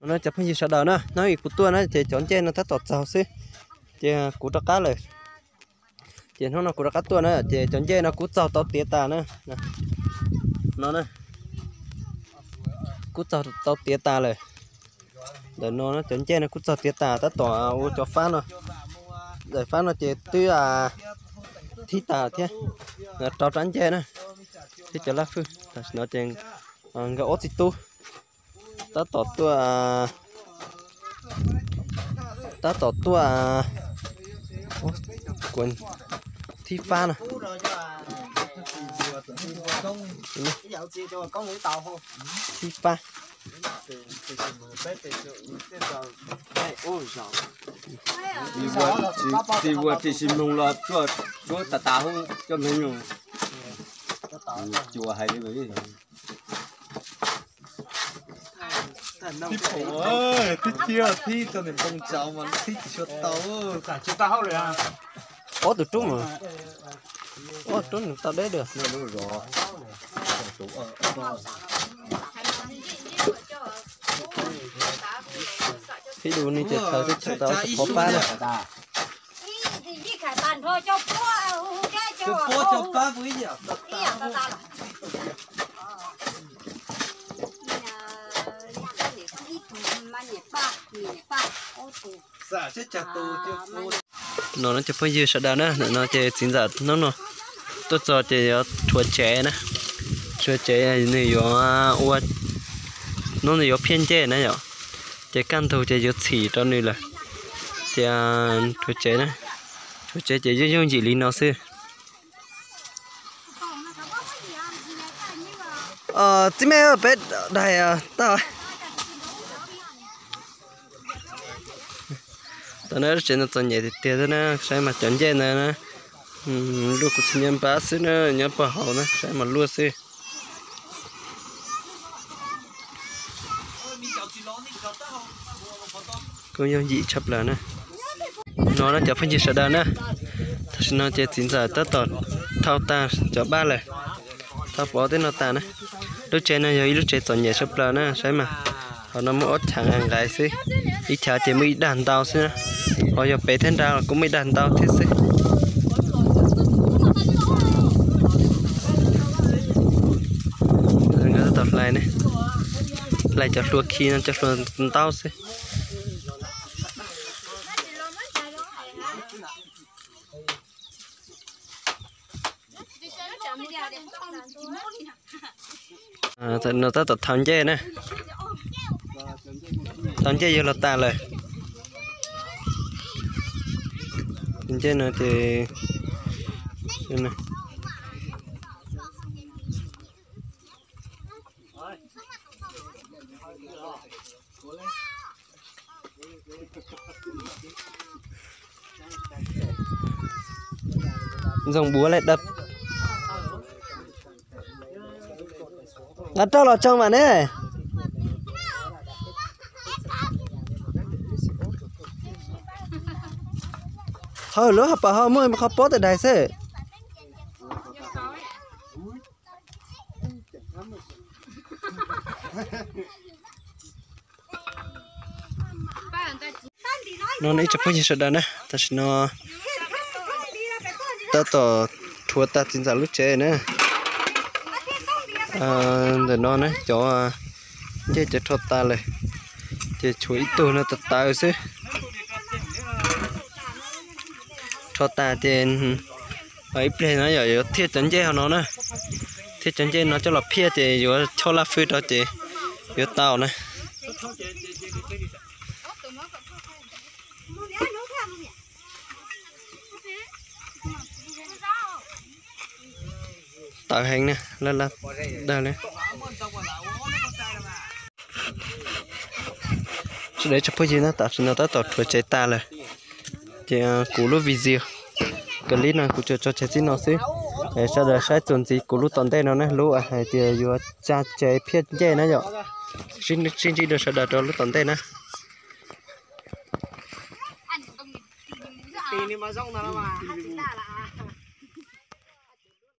No cov phooj ywg sawv daws na, hnub kuv tuaj na ces cov ncej no tab tom txaug xwb, ces kuv rov qab lawm. Ces hnub no kuv rov qab tuaj na ces cov ncej no kuv txaug tau tiav tas na. No, kuv txaug tau tiav tas lawm. Ntawm no cov ncej no kuv txaug tiav tas tab tom ua cov fab no. Ntawm fab no ces twb thib tas thiab, rau rab ncej na, thiab cov laj fwj. Tam sim no ces nkawd ob txiv tub tab tom tuaj, tab tom tuaj thib fab na. Thib fab. Tis ua tis si mloog los tuaj tsuab tas tas hub coj me nyuam cua hais li. Thib pum, thib thib rau niam npoo tsaus mas thib tsis tshua tau. Ob tug rub mas, ob rub nws tau deb dua. Thib dua ni ces thaum twb tau qhov pab na. No cov phooj ywg sawv daws na, ntawm no ces txiv ntxawm hnub no tuaj txog ces yuav rhuav tsev na. Rhuav tsev nws yuav ua, hnub nws yuav phiaj ncej na yom, ces kaj ntug ces yuav txhim rau nws lawm. Ces rhuav tsev na, rhuav tsev ces yooj yooj yim li no xwb. Txiv me peb daig tau. Tam no lub tsev no txom nyem tiag tiag xwb na, saib mas cov ncej ntawd na, luaj kuv tsis nyob npab xwb na, nyob puag hauv na, saib mas luaj xwb. Kuj yooj yim tshaj plaws na. No na cov phooj ywg sawv daws na, tam sim no ces txiv ntxawm tab tom thau tag cov baj lawm, thau pov tej no tas na. Lub tsev no yog ib lub tsev txom nyem tshaj plaws na, saib mas. Qhov no muaj ob chav nqaim xwb, ib chav ces muaj ib dag ntau xwb na, ho yog pem thiab nrad los kuj muaj ib dag ntau thiab xwb. Nkawd tab tom hlais ne, hlais cov hlua khi no, cov hlua ntau xwb. No tab tom thau ncej na, thau ncej yuav los tas lawm. Ncej no ces Ntxoov buav le dab. Nqa roj los tsoo mas ne. Hauj lwm hauv paus ho muaj qhov pob tawm daig xwb. No ib tsoom phooj ywg sawv daws na, tam sim no tab tom rhuav tag txiv ntxawm lub tsev na. Ntawm no na cov ncej cov rho tas lawm, ces tshuav ib tug no tawv tawv xwb. Rho tas ces ib pliag no yog yuav thiaj cov ncej hauv no na, thiaj cov ncej no coj los phiaj ces yuav chob laj fwj rau ces yuav tau na. Tawv heev na, laj laj dag li. Sawv daws tsoom phooj ywg na, tam sim no tab tom rhuav tsev tas lawm, ces kuv lub video clip no kuv tsuas tso tseg txij no xwb. Sawv daws saib txuas ntxiv kuv lub tom ntej no na, lub hais tias yuav tsa tsev phiaj ncej na yom. Sib ntsib dua sawv daws rau lub tom ntej na.